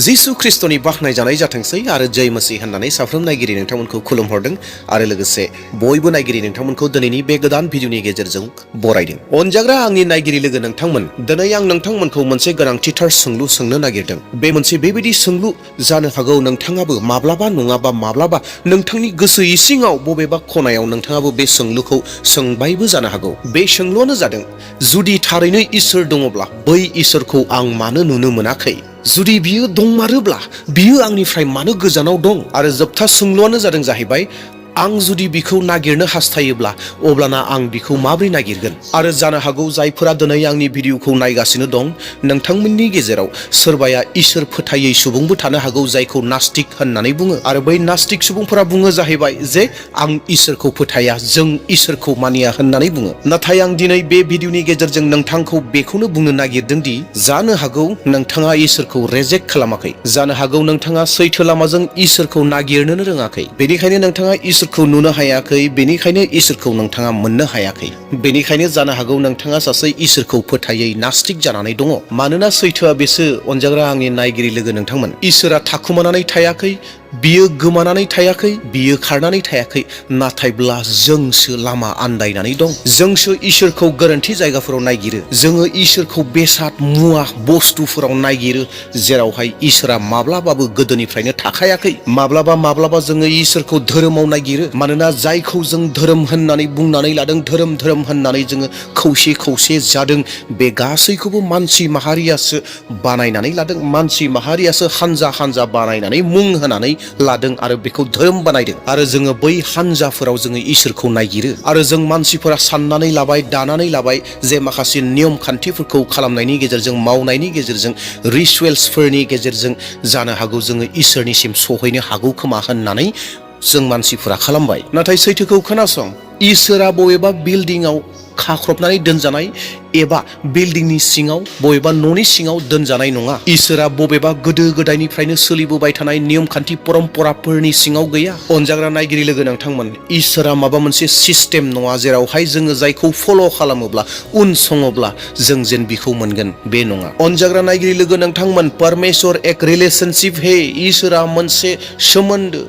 जिसु ख्रिस्टनि बाखनाय जानाय जाथोंसै आरो जय मसीह होननानै साफ्रोम नायगिरि नोंथांमोनखौ खुलुमहरदों आरो लोगोसे बयबो नायगिरि नोंथांमोनखौ दिनैनि बे गोदान भिडिअनि गेजेरजों बरायदों। अनजाग्रा आंनि नायगिरि लोगो नोंथांमोन, दिनै आं नोंथांमोनखौ मोनसे गोनांथिथार सोंलु सोंनो नागिरदों। बे मोनसे बेबायदि सोंलु जानो हागौ नोंथाङाबो माब्लाबा नङाबा माब्लाबा नोंथांनि गोसो इसिङाव बबेबा खनायाव नोंथाङाबो बे सोंलुखौ सोंबायबो जानो हागौ। बे सोंलुआनो जादों, जुदि थारैनो इसोर दङब्ला बै इसोरखौ आं मानो नुनो मोनाखै? जुदि बियो दंमारोब्ला बियो आंनिफ्राय मानो गोजानाव दं? आरो जोबथा सोंलुआनो जादों जाहैबाय, आं जुदि बिखौ नागिरनो हास्थायोब्ला अब्लाना आं बिखौ माबोरै नागिरगोन? आरो जानो हागौ जायफोरा दिनै आंनि भिडिअखौ नायगासिनो दं, नोंथांमोननि गेजेराव सोरबाया इसोर फोथायै सुबुंबो थानो हागौ, जायखौ नास्तिक होननानै बुङो। आरो बै नास्तिक सुबुंफोरा बुङो जाहैबाय जे आं इसोरखौ फोथाया, जों इसोरखौ मानिया होननानै बुङो। नाथाय आं दिनै बे भिडिअनि गेजेरजों नोंथांखौ बेखौनो बुंनो नागिरदों दि जानो हागौ नोंथाङा इसोरखौ रेजेक्ट खालामाखै, जानो हागौ नोंथाङा सैथो लामाजों इसोरखौ नागिरनोनो रोङाखै, बेनिखायनो नोंथाङा इसोरखौ नुनो हायाखै, बेनिखायनो इसोरखौ नोंथाङा मोननो हायाखै। बेनिखायनो जानो हागौ नोंथाङा सासे इसोरखौ फोथायै नास्तिक जानानै दङ। मानोना सैथोआ बेसो अनजाग्रा आंनि नायगिरि लोगो नोंथांमोन, इसोरा थाखुमानानै थायाखै, बियो गोमानानै थायाखै, बियो खारनानै थायाखै, नाथायब्ला जोंसो लामा आन्दायनानै दं। जोंसो इसोरखौ गोरोन्थि जायगाफोराव नायगिरो। जोङो इसोरखौ बेसाद मुवा बुस्थुफोराव नायगिरो, जेरावहाय इसोरा माब्लाबाबो गोदोनिफ्रायनो थाखायाखै। माब्लाबा जोङो इसोरखौ धोरोमाव नायगिरो, मानोना जायखौ जों धोरोम होननानै बुंनानै लादों, धोरोम होननानै जोङो खौसे जादों, बे गासैखौबो मानसि माहारियासो बानायनानै लादों। मानसि माहारियासो हानजा बानायनानै मुं होनानै लादों आरो बेखौ धोरोम बानायदों। आरो जोङो बै हानजाफोराव जोङो इसोरखौ नायगिरो। आरो जों मानसिफोरा साननानै लाबाय, दानानै लाबाय जे माखासे नियम खान्थिफोरखौ खालामनायनि गेजेरजों, मावनायनि गेजेरजों, रिचुवेल्सफोरनि गेजेरजों जानो हागौ जोङो इसोरनिसिम सहैनो हागौ खोमा होननानै जों मानसिफोरा खालामबाय। नाथाय सैथोखौ खोनासं, इसोरा बबेबा बिल्डिंआव खाख्रबनानै दोनजानाय एबा बिल्डिंनि सिङाव बबेबा न'नि सिङाव दोनजानाय नङा। इसोरा बबेबा गोदो गोदायनिफ्रायनो सोलिबोबाय थानाय नियम खान्थि परम्पराफोरनि सिङाव गैया। अनजाग्रा नायगिरि लोगो नोंथांमोन, इसोरा माबा मोनसे सिस्टेम नङा जेरावहाय जोङो जायखौ फल' खालामोब्ला, उन सङोब्ला जों जेन बिखौ मोनगोन, बे नङा। अनजाग्रा नायगिरि लोगो नोंथांमोन, परमेश्वर एक रिलेशनशिप हे। इसोरा मोनसे सोमोन्दो,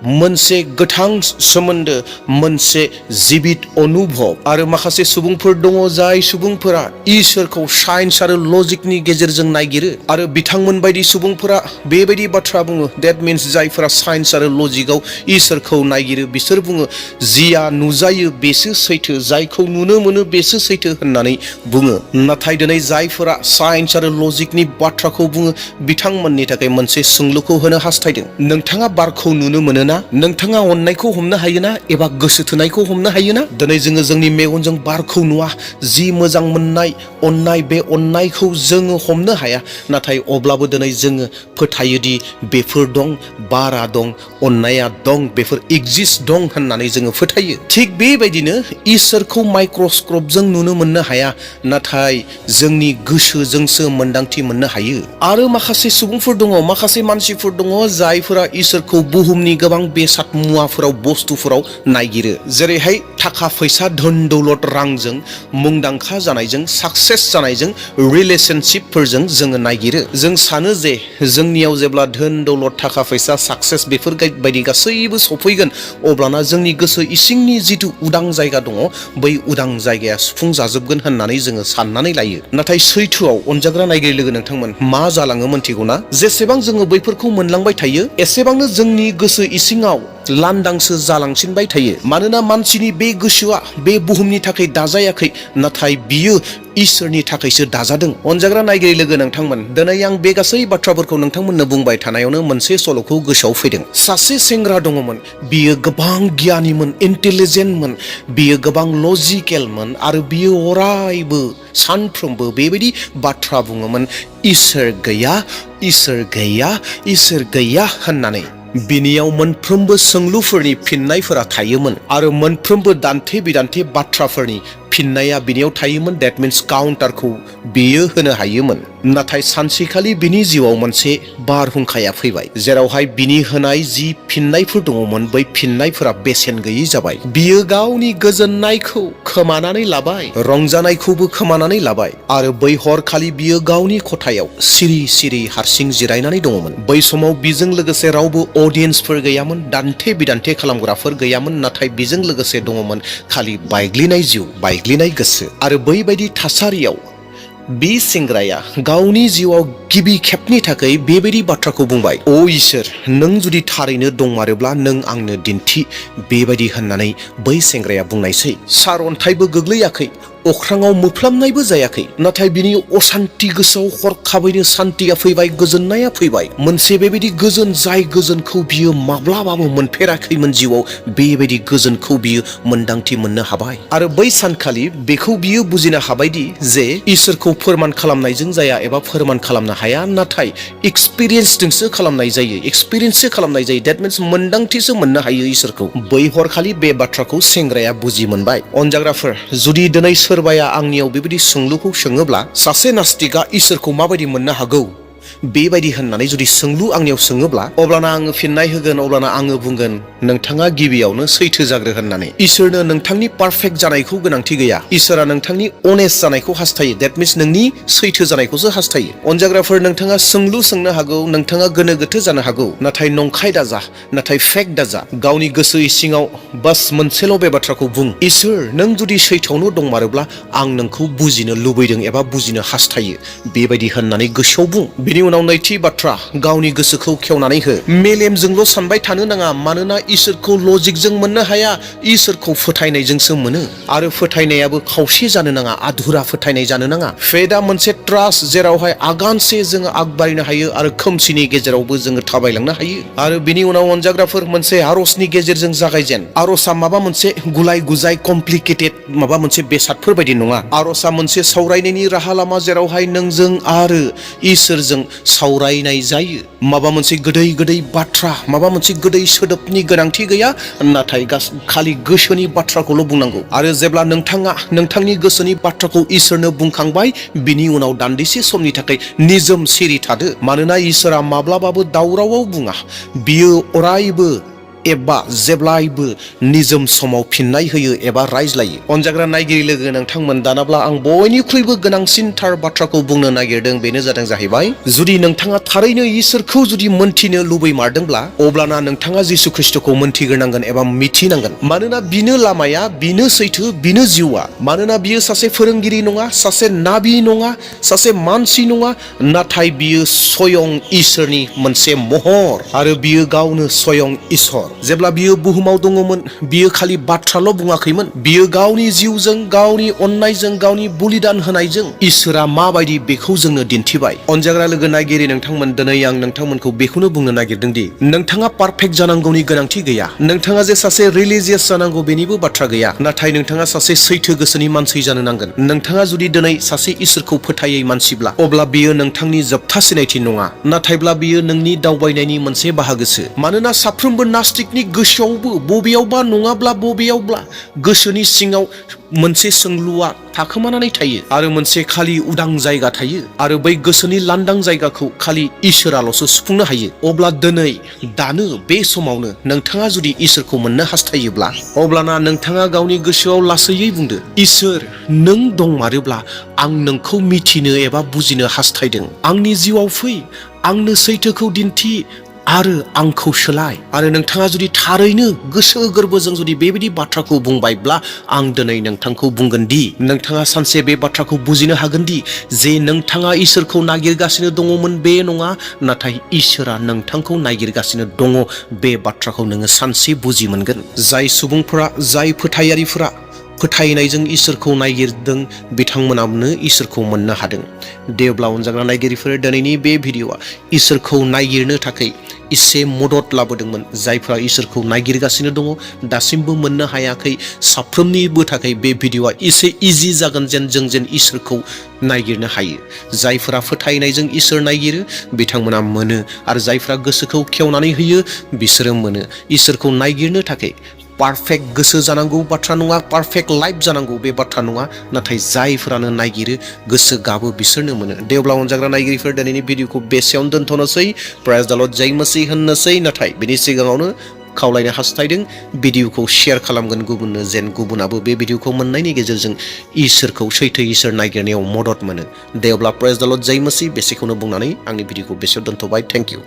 मोनसे गोथां सोमोन्दो, मोनसे जिबित अनुभब। आरो माखासे सुबुंफोर दङ जाय सुबुंफोरा इसोरखौ साइन्स आरो लजिकनि गेजेरजों नायगिरो। आरो बिथांमोन बायदि सुबुंफोरा बेबायदि बाथ्रा बुङो, डेट मिन्स जायफोरा साइन्स आरो लजिकआव इसोरखौ नायगिरो, बिसोर बुङो जिया नुजायो बेसो सैथो, जायखौ नुनो मोनो बेसो सैथो होननानै बुङो। नाथाय दिनै जायफोरा साइन्स आरो लजिकनि बाथ्राखौ बुङो, बिथांमोननि थाखाय मोनसे सोंलुखौ होनो हास्थायदों। नोंथाङा बारखौ नुनो मोनोना? नोंथाङा अननायखौ हमनो हायोना? एबा गोसो थोनायखौ हमनो हायोना? दिनै जोङो जोंनि मेगनजों बारखौ नुवा, जि मोजां मोननाय, अननाय, बे अननायखौ जोङो हमनो हाया। नाथाय अब्लाबो दिनै जोङो फोथायोदि बेफोर दं, बारा दं, अननाया दं, बेफोर एक्जिस्ट दं होननानै जोङो फोथायो। थिग बेबायदिनो इसोरखौ माइक्रस्कपजों नुनो मोननो हाया, नाथाय जोंनि गोसोजोंसो मोन्दांथि मोननो हायो। आरो माखासे सुबुंफोर दङ, माखासे मानसिफोर दङ जायफोरा इसोरखौ बुहुमनि गोबां बेसाद मुवाफोराव, बुस्थुफोराव नायगिरो। जेरैहाय थाखा फैसा, धोन दौलत, रांजों मुंदांखा जानायजों, साक्सेस जानायजों, रिलेशनशिपफोरजों जोङो नायगिरो। जों सानो जे जोंनियाव जेब्ला धोन दौलत, थाखा फैसा, साक्सेस बेफोर बायदि गासैबो सफैगोन, अब्लाना जोंनि गोसो इसिंनि जिथु उदां जायगा दङ, बै उदां जायगाया सुफुं जाजोबगोन होननानै जोङो साननानै लायो। नाथाय सैथोआव अनजाग्रा नायगिरि लोगो नोंथांमोन, मा जालाङो मोनथिगौना? जेसेबां जोङो बैफोरखौ मोनलांबाय थायो, एसेबांनो जोंनि गोसो इसिङाव लांदांसो जालांसिनबाय थायो। मानोना मानसिनि बे गोसोआ बे बुहुमनि थाखाय दाजायाखै, नाथाय बियो इसोरनि थाखायसो दाजादों। अनजाग्रा नायगिरि लोगो नोंथांमोन, दिनै आं बे गासै बाथ्राफोरखौ नोंथांमोननो बुंबाय थानायावनो मोनसे सल'खौ गोसोआव फैदों। सासे सेंग्रा दङमोन, बियो गोबां गियानिमोन, इन्टेलिजेन्टमोन, बियो गोबां लजिकेलमोन, आरो बियो अरायबो सानफ्रोमबो बेबायदि बाथ्रा बुङोमोन, इसोर गैया, इसोर गैया, इसोर गैया होननानै। बिनियाव मोनफ्रोमबो सोंलुफोरनि फिननायफोरा थायोमोन, आरो मोनफ्रोमबो दान्थे बिदान्थे बाथ्राफोरनि फिननाया बिनियाव थायोमोन। डेट मिन्स काउन्टारखौ बियो होनो हायोमोन। नाथाय सानसेखालि बिनि जिउआव मोनसे बारहुंखाया फैबाय, जेरावहाय बिनि होनाय जि फिननायफोर दङमोन बै फिननायफोरा बेसेन गैयै जाबाय। बियो गावनि गोजोननायखौ खोमानानै लाबाय, रंजानायखौबो खोमानानै लाबाय आरो बै हरखालि बियो गावनि खथायाव सिरि सिरि हारसिं जिरायनानै दङमोन। बै समाव बिजों लोगोसे रावबो अडियेन्सफोर गैयामोन, दान्थे बिदान्थे खालामग्राफोर गैयामोन। नाथाय बिजों लोगोसे दङमोन खालि बायग्लिनाय जिउ, बायग्लिनाय गोसो। आरो बैबायदि थासारियाव बे सेंग्राया गावनि जिउआव गिबि खेबनि थाखाय बेबायदि बाथ्राखौ बुंबाय, अ इसोर, नों जुदि थारैनो दंमारोब्ला नों आंनो दिन्थि, बेबायदि होननानै बै सेंग्राया बुंनायसै। सार अन्थाइबो गोग्लैयाखै, अख्राङाव मोफ्लामनायबो जायाखै, नाथाय बिनि असान्ति गोसोआव हरखाबैनो सान्तिया फैबाय, गोजोननाया फैबाय। मोनसे बेबायदि गोजोन, जाय गोजोनखौ बियो माब्लाबाबो मोनफेराखैमोन जिउआव, बेबायदि गोजोनखौ बियो मोन्दांथि मोननो हाबाय। आरो बै सानखालि बेखौ बियो बुजिनो हाबायदि जे इसोरखौ फोरमान खालामनायजों जाया एबा फोरमान खालामनो हाया, नाथाय एक्सपिरियेन्सजोंसो खालामनाय जायो, एक्सपिरियेन्ससो खालामनाय जायो। डेट मिन्स मोन्दांथिसो मोननो हायो इसोरखौ। बै हरखालि बे बाथ्राखौ सेंग्राया बुजि मोनबाय। अनजाग्राफोर, जुदि दिनै सोरबाया आंनियाव बेबायदि सोंलुखौ सोङोब्ला, सासे नास्तिकआ इसोरखौ माबायदि मोननो हागौ बेबायदि होननानै जुदि सोंलु आंनियाव सोङोब्ला, अब्लाना आङो फिननाय होगोन, अब्लाना आङो बुंगोन, नोंथाङा गिबियावनो सैथो जाग्रो होननानै। इसोरनो नोंथांनि पारफेक्ट जानायखौ गोनांथि गैया। इसोरा नोंथांनि अनेस्ट जानायखौ हास्थायो। डेट मिन्स नोंनि सैथो जानायखौसो हास्थायो। अनजाग्राफोर, नोंथाङा सोंलु सोंनो हागौ, नोंथाङा गोनो गोथो जानो हागौ, नाथाय नंखाय दाजा, नाथाय फेक दाजा। गावनि गोसो इसिङाव बास मोनसेल' बे बाथ्राखौ बुं, इसोर, नों जुदि सैथोआवनो दंमारोब्ला आं नोंखौ बुजिनो लुबैदों एबा बुजिनो हास्थायो, बेबायदि होननानै गोसोआव बुं। बिनि उनाव नैथि बाथ्रा, गावनि गोसोखौ खेवनानै हो। मेलेमजोंल' सानबाय थानो नाङा, मानोना इसोरखौ लजिकजों मोननो हाया, इसोरखौ फोथायनायजोंसो मोनो। आरो फोथायनायाबो खावसे जानो नाङा, आधुरा फोथायनाय जानो नाङा। फेथआ मोनसे ट्रास्ट, जेरावहाय आगानसे जोङो आगबारिनो हायो आरो खोमसिनि गेजेरावबो जोङो थाबायलांनो हायो। आरो बिनि उनाव अनजाग्राफोर, मोनसे आरजनि गेजेरजों जागायजेन। आरजआ माबा मोनसे गुलाय गुजाय कमप्लिकेटेड माबा मोनसे बेसादफोर बायदि नङा। आरजआ मोनसे सावरायनायनि राहा लामा, जेरावहाय नोंजों आरो इसोरजों सावरायनाय जायो। माबा मोनसे गोदै गोदै बाथ्रा, माबा मोनसे गोदै सोदोबनि गोनांथि गैया, नाथाय खालि गोसोनि बाथ्राखौल' बुंनांगौ। आरो जेब्ला नोंथाङा नोंथांनि गोसोनि बाथ्राखौ इसोरनो बुंखांबाय, बिनि उनाव दान्दिसे समनि थाखाय निजोम सिरि थादो। मानोना इसोरा माब्लाबाबो दावरावाव बुङा, बियो अरायबो एबा जेब्लायबो निजोम समाव फिननाय होयो एबा रायज्लायो। अनजाग्रा नायगिरि लोगो नोंथांमोन, दानाब्ला आं बयनिख्रुइबो गोनांसिनथार बाथ्राखौ बुंनो नागिरदों, बेनो जादों जाहैबाय, जुदि नोंथाङा थारैनो इसोरखौ जुदि मोनथिनो लुबैमारदोंब्ला, अब्लाना नोंथाङा जिसु ख्रिस्ट'खौ मोनथिग्रोनांगोन एबा मिथिनांगोन। मानोना बिनो लामाया, बिनो सैथो, बिनो जिउआ। मानोना बियो सासे फोरोंगिरि नङा, सासे नाबि नङा, सासे मानसि नङा, नाथाय बियो स्वयं इसोरनि मोनसे महर, आरो बियो गावनो स्वयं इसोर। जेब्ला बियो बुहुमाव दङमोन, बियो खालि बाथ्राल' बुङाखैमोन, बियो गावनि जिउजों, गावनि अननायजों, गावनि बलिदान होनायजों इसोरा माबायदि बेखौ जोंनो दिन्थिबाय। अनजाग्रा लोगो नायगिरि नोंथांमोन, दिनै आं नोंथांमोनखौ बेखौनो बुंनो नागिरदों दि नोंथाङा पारफेक्ट जानांगौनि गोनांथि गैया। नोंथाङा जे सासे रिलिजियास जानांगौ बेनिबो बाथ्रा गैया, नाथाय नोंथाङा सासे सैथो गोसोनि मानसि जानो नांगोन। नोंथाङा जुदि दिनै सासे इसोरखौ फोथायै मानसिब्ला, अब्ला बियो नोंथांनि जोबथा सिनायथि नङा, नाथायब्ला बियो नोंनि दावबायनायनि मोनसे बाहागोसो। मानोना साफ्रोमबो नास्तिकनि गोसोआवबो बबेयावबा नङाब्ला बबेयावब्ला गोसोनि सिङाव मोनसे सोंलुआ थाखोमानानै थायो, आरो मोनसे खालि उदां जायगा थायो, आरो बै गोसोनि लांदां जायगाखौ खालि इसोराल'सो सुफुंनो हायो। अब्ला दिनै, दानो, बे समावनो नोंथाङा जुदि इसोरखौ मोननो हास्थायोब्ला, अब्लाना नोंथाङा गावनि गोसोआव लासैयै बुंदो, इसोर, नों दंमारोब्ला आं नोंखौ मिथिनो एबा बुजिनो हास्थायदों। आंनि जिउआव फै, आंनो सैथोखौ दिन्थि आरो आंखौ सोलाय। आरो नोंथाङा जुदि थारैनो गोसो गोरबोजों जुदि बेबायदि बाथ्राखौ बुंबायब्ला, आं दिनै नोंथांखौ बुंगोन दि नोंथाङा सानसे बे बाथ्राखौ बुजिनो हागोन दि जे नोंथाङा इसोरखौ नागिरगासिनो दङमोन बे नङा, नाथाय इसोरा नोंथांखौ नागिरगासिनो दङ, बे बाथ्राखौ नोङो सानसे बुजि मोनगोन। जाय सुबुंफोरा, जाय फोथायारिफोरा फोथायनायजों इसोरखौ नागिरदों, बिथांमोनानो इसोरखौ मोननो हादों। देवब्ला अनजाग्रा नायगिरिफोर, दिनैनि बे भिडिअ'आ इसोरखौ नागिरनो थाखाय एसे मदद लाबोदोंमोन। जायफ्रा इसोरखौ नागिरगासिनो दङ, दासिमबो मोननो हायाखै, साफ्रोमनिबो थाखाय बे भिडिअ'आ एसे इजि जागोन, जों इसोरखौ नागिरनो हायो। जायफोरा फोथायनायजों इसोर नागिरो, बिथांमोना मोनो, आरो जायफ्रा गोसोखौ खेवनानै होयो, बिसोरो मोनो। इसोरखौ नागिरनो थाखाय पारफेक्ट गोसो जानांगौ बाथ्रा नङा, पारफेक्ट लाइफ जानांगौ बे बाथ्रा नङा, नाथाय जायफोरानो नागिरो गोसो गाबो बिसोरनो मोनो। दे अब्ला अनजाग्रा नायगिरिफोर दिनैनि भिडिअखौ बेसेयावनो दोनथ'नोसै। प्रेज द लर्ड, जय मसीह होननोसै। नाथाय बेनि सिगाङावनो खावलायनो हास्थायदों भिडिअखौ शेयार खालामगोन गुबुननो, जेन गुबुनाबो बे भिडिअखौ मोननायनि गेजेरजों इसोरखौ, सैथो इसोर नागिरनायाव मदद मोनो। दे अब्ला प्रेज द लर्ड, जय मसीह बेसेखौनो बुंनानै आंनि भिडिअखौ बेसेयाव दोनथ'बाय। Thank you.